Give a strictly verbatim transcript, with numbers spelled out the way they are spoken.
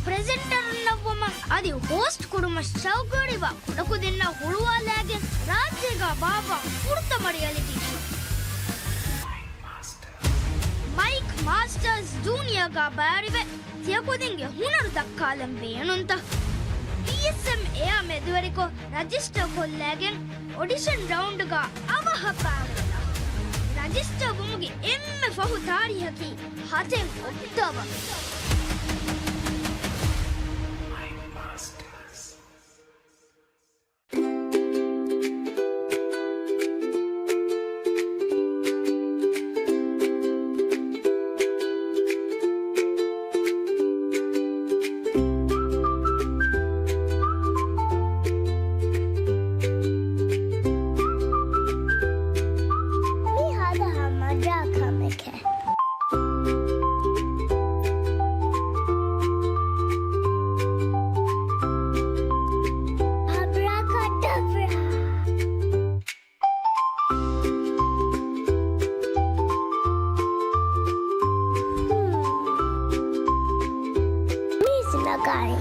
ޕްރެޒެންޓަރުންނަށްވުމަށް އަދި ހޯސްޓް ކުރުމަށް ޝައުގުވެރިވާ ކުޑަކުދިންނަށް ހުޅުވާލާގެން ރާއްޖޭގާ ބާއްވާ ފުރަތަމަ ރިއަލިޓީ ޝޯ. މައިކް މާސްޓަރސް ޖޫނިއަރގާ ބައިވެރިވެ، ތިޔަކުދިންގެ ހުނަރު ދައްކާލަން ބޭނުންތަ؟ ބީއެސްއެމް އެއާ މެދުވެރިކޮށް ރަޖިސްޓަރ ކޮށްލައިގެން އޮޑިޝަން ރައުންޑްގަ އަވަހަށް ބައިވެރިވާ. ރަޖިސްޓަރ ވުމުގެ އެންމެ ފަހު ތާރީހަކީ ހަތެއް އޮކްޓޯބަރު. މި ހާދަ ހަމަޖާ ކަމެކޭ. އަބްރާކަޑަބްރާ. މީސް ނަގާނީ.